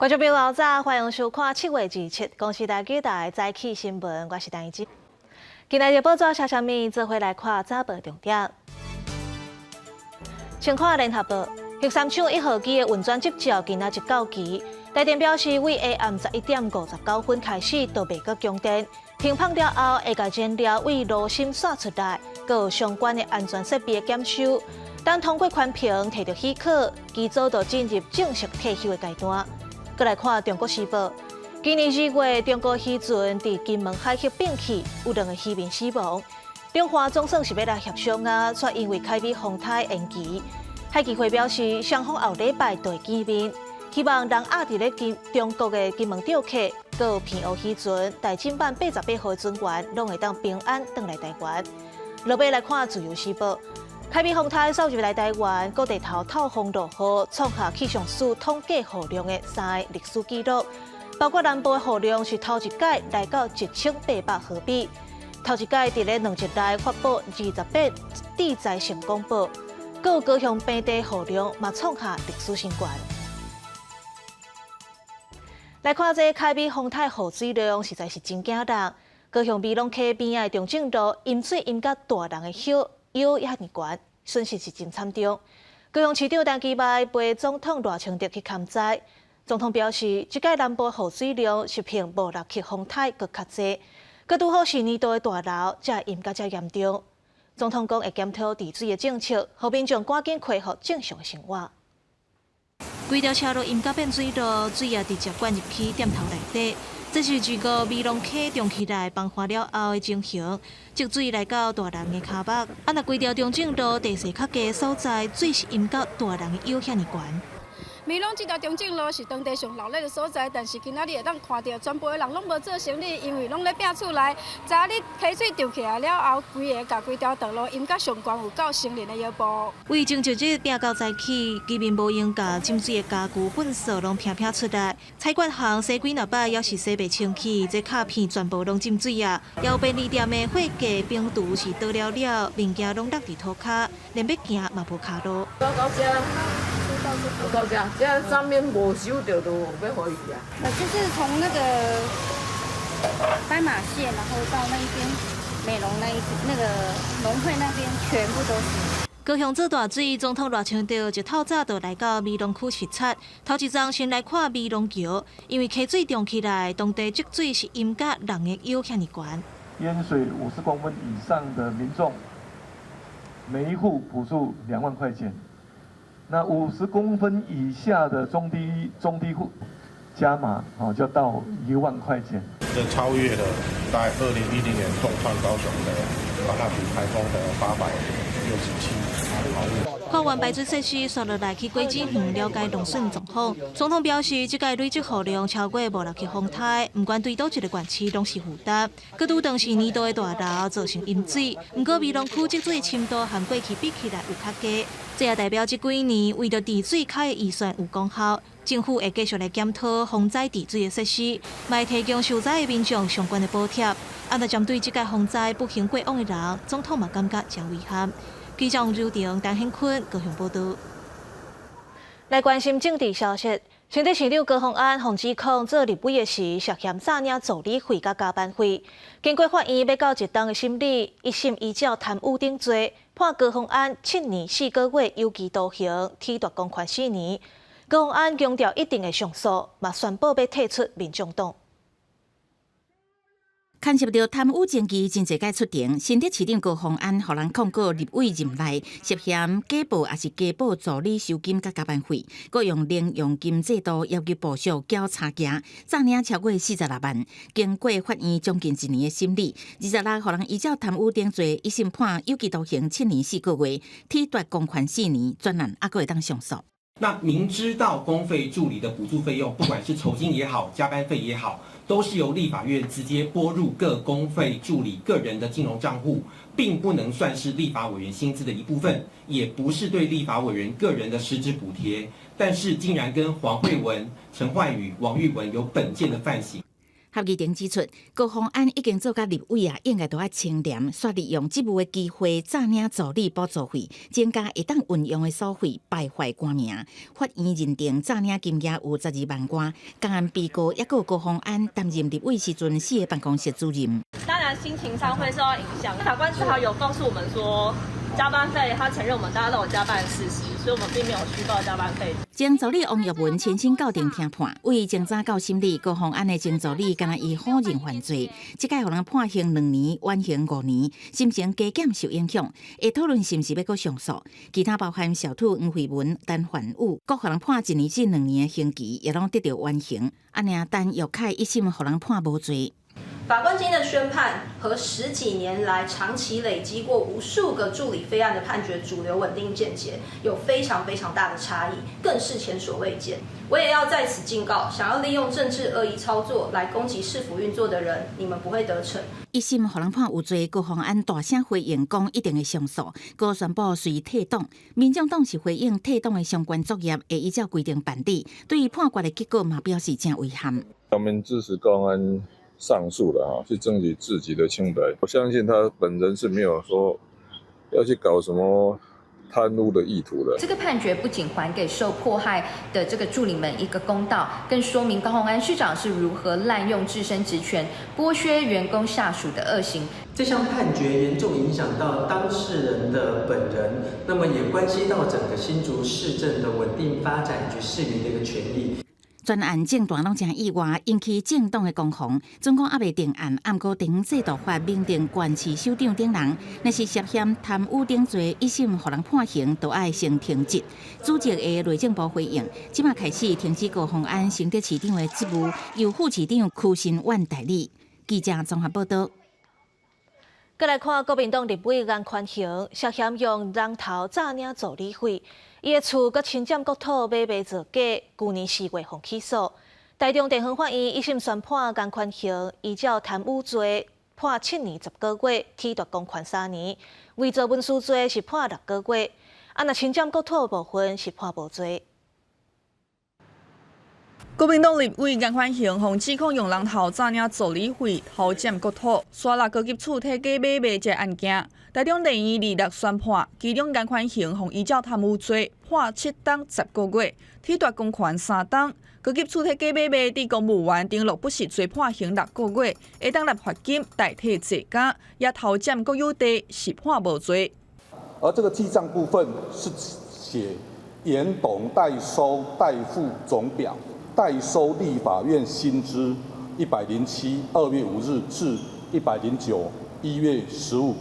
觀眾朋友早，歡迎收看7月27公視台語台早起新聞，我是陳怡之。今日報紙寫啥物？做伙來看早報重點。先看聯合報，核三廠一號機的運轉執照今仔日到期，台電表示為下暗11點59分開始就袂閣供電，停放了後會共燃料為爐心徙出來，閣有相關的安全設備的檢修。等通過環評，提著許可，機組就進入正式退休的階段。閣來看《中國時報》，今年2月，中國漁船佇金門海域變去，有兩個漁民死亡。兩岸總算是欲來協商啊，卻因為海美風颱延期。海基會表示，雙方後禮拜就會見面，希望人壓佇咧金中國的金門釣客，閣有平湖漁船、大進版88號船員，攏會當平安轉來台灣。落尾來看《自由時報》。海美風颱掃入來台灣，各地頭透風落雨，創下氣象署統計雨量的三个歷史紀錄。包括南部的雨量是頭一擺來到1800毫米，頭一擺佇咧2日內發布28地災性廣報。閣有高雄平地雨量嘛創下歷史新高。來看這海美風颱雨水量實在是真驚人。高雄美濃溪邊仔的中正路淹水淹甲大人的腰腰遐爾懸，損失是真慘重。高雄市長陳其邁陪總統賴清德去勘災，總統表示，這擺南部雨水量是比無六克風颱閣較濟，閣拄好是年度的大澇，才會淹甲遮嚴重。總統講會檢討治水的政策，予民眾趕緊恢復正常的生活。規條車路淹甲變水路，水也直接灌入去店頭內底。這是這個美濃溪漲起來崩岸了後的情形，積水來到大人的跤目。啊，若規條中正路地勢較低的所在，水是淹到大人的腰遐爾懸。美濃這條中正路是當地上鬧熱的所在，但是今仔日會當看著，全部的人攏無做生意，因為攏咧摒厝內。昨日溪水漲起來了後，規个共規條道路淹甲上懸有到成人的腰部。為前一日摒到早起，居民無閒共浸水的家具、糞掃攏摒摒出來。菜館行洗幾若擺，猶是洗袂清氣，這卡片全部攏浸水啊！有便利店的貨架冰櫥是倒了了，物件攏落佇塗跤，連欲行嘛無跤路。到遮，這上面無收著就欲予去啊。就是從那個斑馬線，然後到那一邊美濃那一那個農會那邊，全部都是。高雄做大水，總統賴清德一透早就來到美濃區視察。頭一站先來看美濃橋，因為溪水漲起來，當地積水是淹甲人的腰遐爾懸。淹水50公分以上的民眾，每一戶補助2萬塊錢。那50公分以下的中低戶加碼，哦，就到1萬塊錢。這超越了在2010年重創高雄的瓦納比颱風的867毫米。看完排水設施，紲落來去果子園了解農損狀況。總統表示，這屆累積雨量超過無六克風颱，毋管對佗一个縣市攏是負擔。閣拄當時年度的大澇造成淹水，毋過美濃區積水深度和過去比起來有較低，這也代表這幾年為著治水開的預算有功效。政府會繼續來檢討防災治水的設施，嘛會提供受災的民眾相關的補貼。啊，若針對這屆洪災不幸過往的人，總統嘛感覺誠遺憾。記者王柔婷、陳顯坤高雄報導。來關心政治消息，新竹市長高虹安予指控做立委的時，涉嫌詐領助理費佮加班費。經過法院欲到一冬的審理，一審依照貪污等罪判高虹安7年4個月有期徒刑，褫奪公權4年。高虹安強調一定會上訴，嘛宣布欲退出民眾黨。牽涉著貪污證據真濟擺出庭，新竹市長高虹安予人控告立委任內涉嫌假報抑是加報助理酬金佮加班費，閣用零用金制度要求部屬繳差價，詐領超過46萬。經過法院將近一年的審理，26予人依照貪污等罪，一審判有期徒刑7年4個月，褫奪公權四年，專案猶閣會當上訴。那明知道公費助理的補助費用，不管是酬金也好，加班費也好，都是由立法院直接撥入各公費助理個人的金融賬戶，並不能算是立法委員薪資的一部分，也不是對立法委員個人的實質補貼。但是竟然跟黃惠文、陳煥宇、王玉文有本件的犯行。合議庭指出，高虹安已經做甲立委啊，應該著愛清廉，煞利用職務的機會詐領助理補助費，增加會當運用的所費，敗壞官名。法院認定詐領金額有12萬外，共案被告抑閣高虹安擔任立委時陣四个辦公室主任。當然心情上會受到影響。法官至少有告訴我們說，加班費他承認我們大家都有加班的事實，所以我們並沒有虛報加班費。前助理王育文親身到庭聽判，為前早到審理高虹安的前助理，敢若伊否認犯罪，這擺予人判刑2年，緩刑5年，心情加減受影響，會討論是毋是欲閣上訴。其他包含小兔黃惠文、陳焕宇，閣予人判1年至2年的刑期，也攏得著緩刑。按呢陳玉凱一審予人判無罪。法官今天的宣判和十幾年來長期累積過無數個助理費案的判決主流穩定見解有非常非常大的差異，更是前所未見。我也要在此警告，想要利用政治惡意操作來攻擊市府運作的人，你們不會得逞。一審予人判有罪，高虹安大聲回應講一定會上訴，閣宣布隨退黨。民眾黨是回應退黨的相關作業會依照規定辦理，對於判決的結果嘛表示誠遺憾。我們支持高虹安上訴了哈，去爭取自己的清白。我相信他本人是沒有說要去搞什麼貪污的意圖的。這個判決不僅還給受迫害的這個助理們一個公道，更說明高虹安市長是如何濫用自身職權剝削員工下屬的惡行。這項判決嚴重影響到當事人的本人，那麼也關係到整個新竹市政的穩定發展以及市民的一個權益。全案政壇攏誠意外，引起政黨的攻防。總講猶未定案，毋過地方制度法明定縣市首長等人，若是涉嫌貪污等罪，一審予人判刑，都愛先停職。主責的內政部回應，這馬開始停止高虹安新竹市長的職務，由副市長柯新遠代理。記者綜合報道。閣來看國民黨立委顏寬恆涉嫌用人頭詐領助理費，伊的厝閣侵佔國土買賣造假，舊年4月予起訴。台中地方法院一審宣判顏寬恆依照貪污罪判7年10個月，褫奪公權3年；偽造文書罪是判6個月，啊，若侵佔國土部分是判無罪。國民黨立委顏寬恆予指控用人頭詐領助理費、偷佔國土，沙律高級厝提假買賣這案件，台中地院26宣判，其中顏寬恆予依照貪污罪判7冬10個月，褫奪公權3冬；高級厝提假買賣，佇公務員登錄不實罪判刑6個月，會當納罰金代替坐監，也偷佔國有地是判無罪。而這個記帳部分是寫嚴董代收代付總表。代收立法院薪資107 2月5日至109 1月15，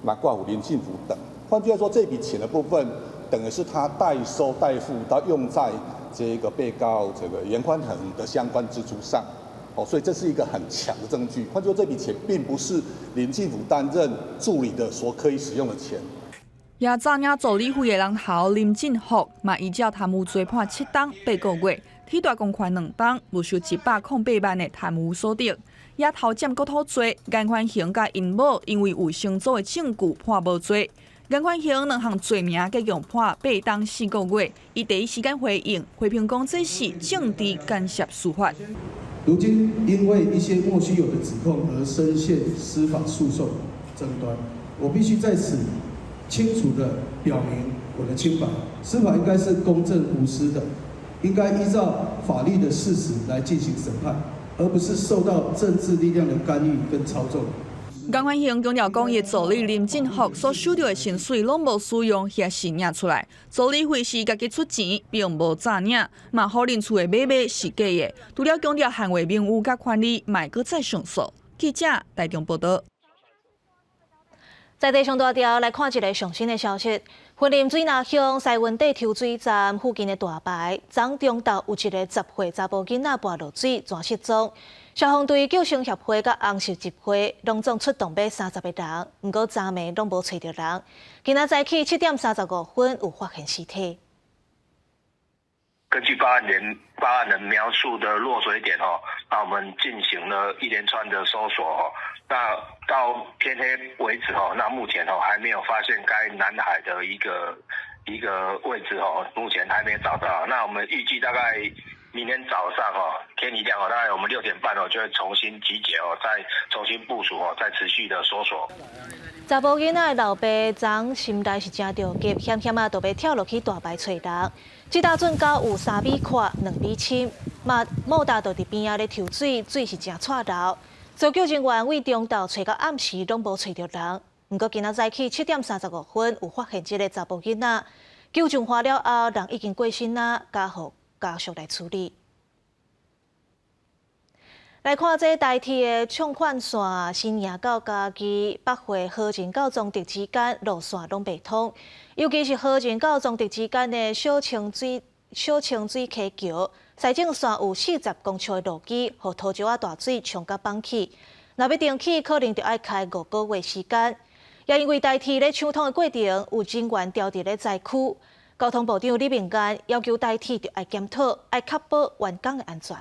那掛虎林進福等。換句話說，這筆錢的部分，等於是他代收代付，到用在這個被告這個顏寬恆的相關支出上。哦，所以這是一個很強的證據。換句話說，這筆錢並不是林進福擔任助理的所可以使用的錢。也詐領助理費的人頭林進福，嘛依照貪污罪判7冬8個月，褫奪公權2冬，沒收108萬的貪污所得。也偷佔國土罪，顏寬恆佮𪜶某因為有成組的證據判無罪。顏寬恆兩項罪名共計判8冬4個月，伊第一時間回應，回評講這是政治干涉司法。如今因為一些莫須有的指控而深陷司法訴訟爭端，我必須在此清楚地表明我的清白。司法應該是公正無私的，應該依照法律的事實來進行審判，而不是受到政治力量的干預跟操縱。顏寬恆強調講，伊助理林進福所收著的薪水攏無使用，遐是領出來，助理費是家己出錢，並無詐領，嘛否認厝的買賣是假的。除了強調捍衛名譽佮權利，嘛會閣再上訴。記者台中報道。在地上大條來看一个上新的消息，雲林水林鄉西溫地抽水站附近的大排，昨中晝有一个10歲查埔囡仔跋落水，全失蹤。消防隊、救生協會佮紅十字會攏總出動欲30個人，毋過昨暝攏無揣著人。今仔早起7點35分有發現屍體。根據報案人描述的落水點哦，那我們進行了一連串的搜索哦，那到天黑為止哦，那目前哦還沒有發現該男孩的一個位置哦，目前還沒找到。那我們預計大概明天早上哦，天一亮哦，大概我們6點半哦，就會重新集結哦，再重新部署哦，再持續的搜索。查埔囡仔的老爸昨心內是誠著急，險險仔就欲跳落去大排揣人。這搭圳溝有3米闊、2米深，嘛莫大就佇邊仔咧抽水，水是誠掣流。搜救人員為中晝揣到暗時攏無揣著人。毋過今仔早起7點35分有發現這个查埔囡仔，救上岸了後，人已經過身啊，交予家屬來處理。來看這台鐵的暢貫線，新營到嘉義北回和仁到彰德之間路線攏袂通，尤其是和仁到彰德之間的小清水溪橋，西正線有40公尺的路基，予土石仔大水沖甲崩去。若欲重起，可能就愛開5個月時間。也因為台鐵咧搶通的過程有人員調佇咧災區，交通部長李明彥要求台鐵著愛檢討，愛確保員工的安全。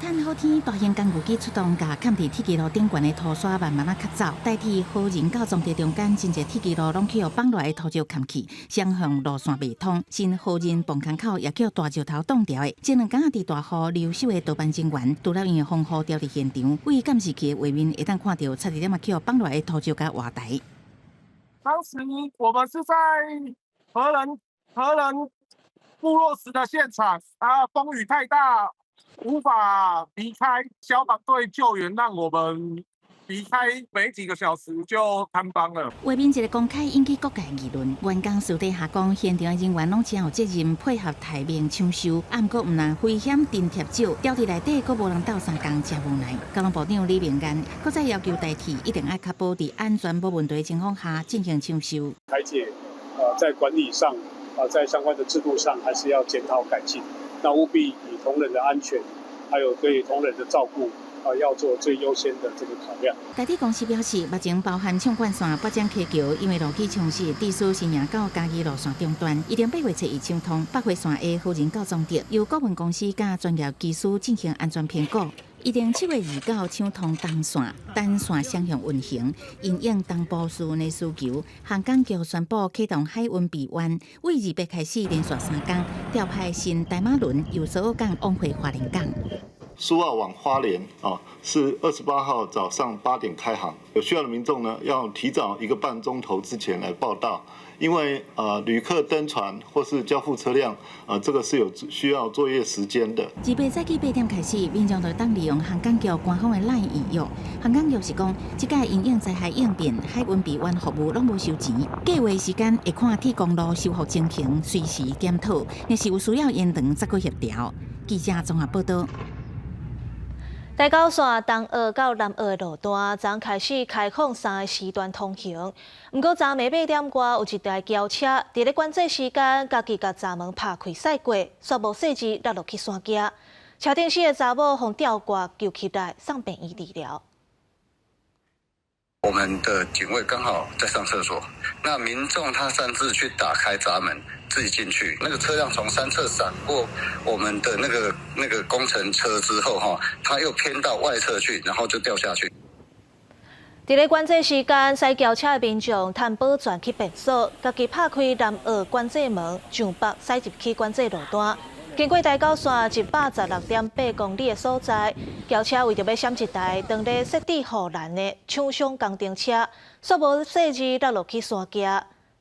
趁好天，大型工具機出動，共崁佇鐵支路頂懸的土沙慢慢仔吸走。台鐵和仁到彰德中間，真濟鐵支路攏去予放落來的土石崁去，雙向路線袂通。新和仁磅空口也予大石頭擋牢的。這兩工佇大雨留守的道班人員，除了用風雨調佇現場，為監視器的畫面會當看著，差一點仔去予放落來的土石共活埋。當時我們是在和仁部落時的現場，啊，風雨太大。無法離開，消防隊救援讓我們離開，沒幾個小時就坍方了。畫面一个公開引起各界議論，員工私底下講，現場的人員攏誠有責任配合待命搶修，啊，毋過毋但危險真貼少，調佇內底閣無人鬥相共，誠無奈。交通部長李明彥閣再要求台鐵一定愛確保佇安全無問題的情況下進行搶修。台鐵在管理上啊，在相關的制度上，還是要檢討改進。那務必以同仁的安全，還有對同仁的照顧啊，要做最優先的這個考量。台鐵公司表示，目前包含暢貫線、八掌溪橋，因為路基沖蝕，致使新營到嘉義路線中斷，預定8月7日搶通。北回線的和仁到彰德，由顧問公司佮專業技師進行安全評估。預定7月29搶通東線，單線雙向運行。因應東部市的需求，航港局宣布啟動海運備案，為28開始連續3工調派新台馬輪由蘇澳港往回花蓮港。蘇澳往花蓮啊，是28號早上8點開航，有需要的民眾呢，要提早1個半鐘頭之前來報到，因為旅客登船或是交付車輛，這個是有需要作業時間的。28早起8點開始，民眾就當利用航港局官方的 LINE 預約。航港局是講，這屆因應災害應變，海運備案服務攏無收錢。計劃時間會看鐵公路修復情形，隨時檢討。若是有需要延長，再閣協調。記者綜合報道。台九線東澳到南澳的路段，昨開始開放三个時段通行。毋過昨暝8點外，有一台轎車佇咧管制時間，家己共閘門拍開駛過，煞無細緻落落去山崎。車頂四个查某予吊掛救起來，送病院治療。我們的警衛剛好在上廁所，那民眾他擅自去打開閘門，自己進去，那個車輛從三側閃過我們的那個工程車之後，哈，他又偏到外側去，然後就掉下去。佇咧管制時間，駛轎車的民眾趁保全去便所，家己拍開南澳管制門，上北駛入去管制路段。經過台九線116.8公里的所在，轎車為著欲閃一台當咧設置護欄的廠商工程車，煞無細緻落落去山崎。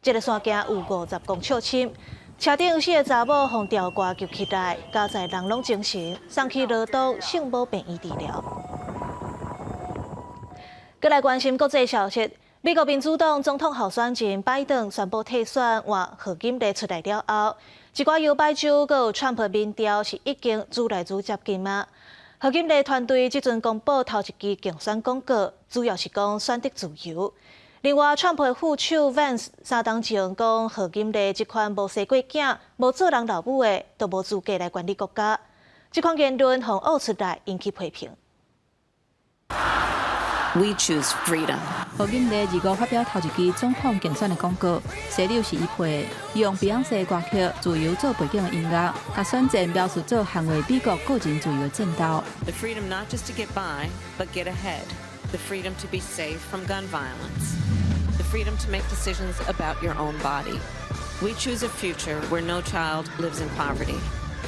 這个山崎有50公尺深，車頂四个查某予吊掛救起來，佳哉人攏精神，送去羅東聖母病院治療。閣來關心國際消息，美國民主黨總統候選人拜登宣布退選，換賀錦麗出來了後，一寡搖擺州閣有川普民調是已經愈來愈接近啊。賀錦麗團隊這陣公布頭一支競選廣告，主要是講選擇自由。另外，川普的副手 Vance 三冬前講，賀錦麗這款無生過囝、無做人老母的，都無資格來管理國家。這款言論予挖出來，引起批評。 We choose freedom。賀錦麗25發表頭一支總統競選的廣告，色調是伊配的，用碧昂絲的歌曲《自由》做背景的音樂，共選戰描述做捍衛美國個人自由的戰鬥。 The freedom not just to get by, but get ahead. The freedom to be safe from gun violence. The freedom to make decisions about your own body. We choose a future where no child lives in poverty,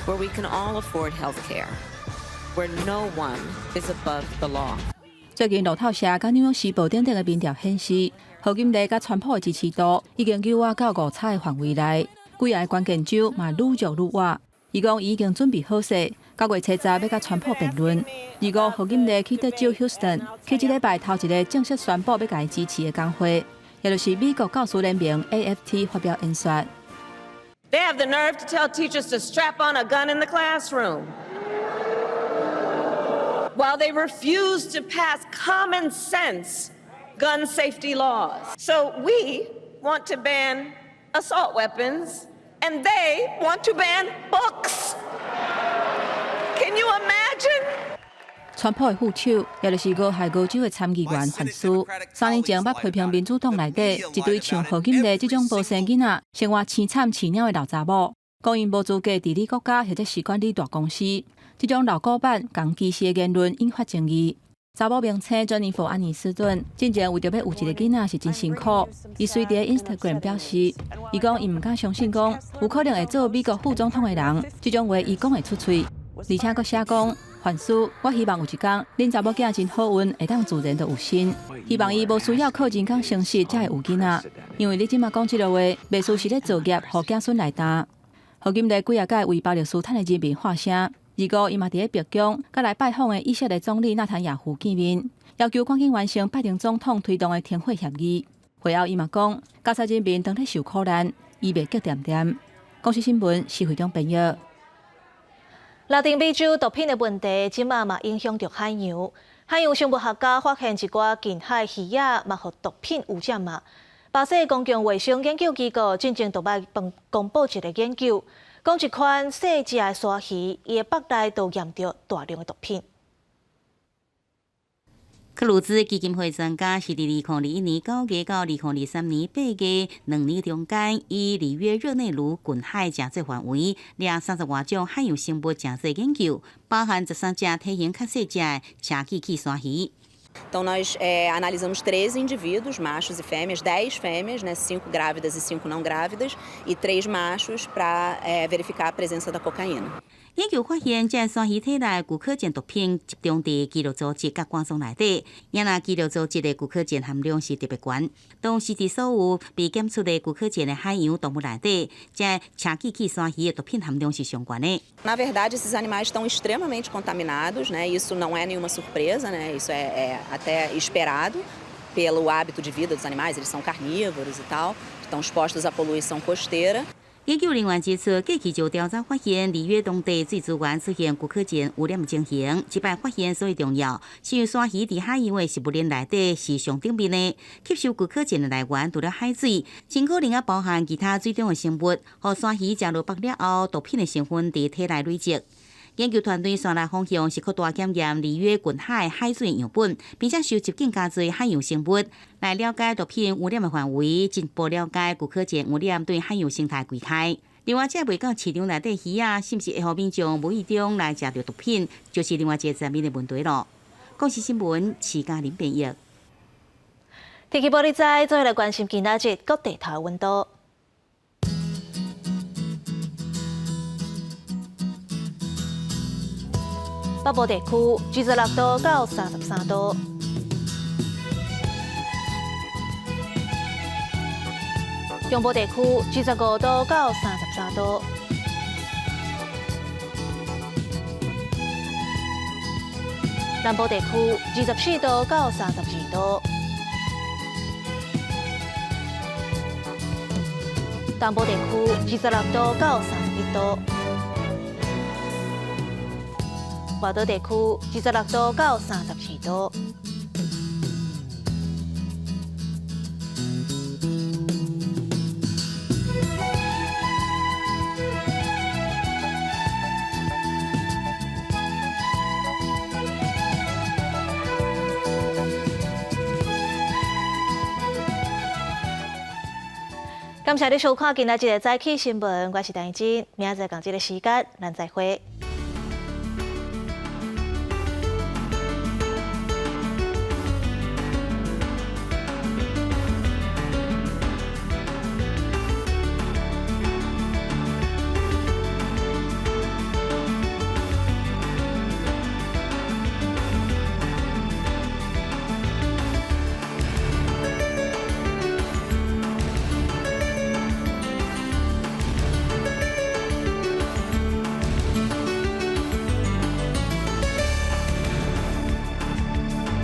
where we can all afford health care, where no one is above the law. 最近路透社佮紐約時報等等的民調顯示，賀錦麗佮川普的支持度已經扭倚到誤差的範圍內，幾个關鍵州嘛愈弱愈倚。伊講伊已經準備好勢，9月初10欲佮川普辯論。二五賀錦麗去德州休斯頓，去這禮拜頭一个正式宣布欲共伊支持的工會，也就是美國教師聯盟 AFT 發表演說。 They have the nerve to tell teachers to strap on a gun in the classroom, while they refuse to pass common sense gun safety laws. So we want to ban assault weapons, and they want to ban books. Can you imagine? 川普的副手，也就是俄亥俄州的參議員范斯，3年前捌批評民主黨內底一堆像賀錦麗這種無生囡仔、生活凄慘飼鳥的老查某，講𪜶無資格治理國家或者是管理大公司。這種老古板、仝歧視的言論引發爭議。查某明星珍妮佛·安妮斯頓進前為著欲有一个囡仔是真辛苦，伊隨佇 Instagram 表示，伊講伊毋敢相信講有可能會做美國副總統的人，這種話伊講會出喙，而且閣寫講，范斯，我希望有一天，恁查某囝真好運，會當自然就有身。希望伊無需要靠人工生殖才會有囡仔，因為你這馬講這个話，袂輸是咧造業，予子孫來擔。賀錦麗幾仔擺為巴勒斯坦的人民發聲。二五，伊嘛佇咧白宮，佮來拜訪的以色列總理納坦雅胡見面，要求趕緊完成拜登總統推動的停火協議。會後，伊嘛講，加沙人民當咧受苦難，伊袂激恬恬。公視新聞，施惠中編譯。拉丁美洲毒品的問題，這馬嘛影響著海洋。海洋生物學家發現一寡近海魚仔嘛，予毒品污染嘛。巴西公共衛生研究機構進前就捌公布一个研究，講一款細隻的鯊魚，伊的腹內都驗著大量的毒品。克魯茲基金會專家是佇2021年9月到2023年8月2年中間，以里約熱內盧近海誠濟範圍，掠30外種海洋生物誠濟研究，包含13隻體型較細隻的車機器鯊魚。 Então nós analisamos 13 indivíduos, machos e fêmeas, 10 fêmeas, né, 5 grávidas e 5 não grávidas, e 3 machos para verificar a presença da cocaína. 研究發現，這鯊魚體內古柯鹼毒品集中佇肌肉組織佮肝臟內底，也若肌肉組織的古柯鹼含量是特別懸。當時佇所有被檢出的古柯鹼的海洋動物內底，這車機器鯊魚的毒品含量是上懸的。 Na verdade, esses animais estão extremamente contaminados, né? Isso não é nenhuma surpresa, né? Isso é até esperado pelo hábito de vida dos animais, eles são carnívoros e tal, estão expostos à poluição costeira. 研究人員指出，過去就調查發現，里約當地水資源出現古柯鹼污染的情形。這擺發現所以重要，是因為鯊魚佇海洋的食物鏈內底是上頂面的，吸收古柯鹼的來源除了海水，真可能也包含其他水中的生物。予鯊魚食落腹了後，毒品的成分佇體內累積。研究團隊紲來方向是擴大檢驗里約近海海水樣本，並且收集更加濟海洋生物，來了解毒品污染的範圍，進一步了解古柯鹼污染對海洋生態危害。另外，這未到市場內底魚仔，是毋是會予民眾無意中來食著毒品，就是另外一个層面的問題囉。公視新聞，徐嘉玲編譯。天氣報你知，做伙來關心今仔日各地頭溫度。北部地區26度到33度，中部地區25度到33度，南部地區24度到32度，東部地區26度到31度。外島地區26度到34度。感謝你收看今仔日的早起新聞，我是陳怡靜，明仔載仝這个時間，咱再會。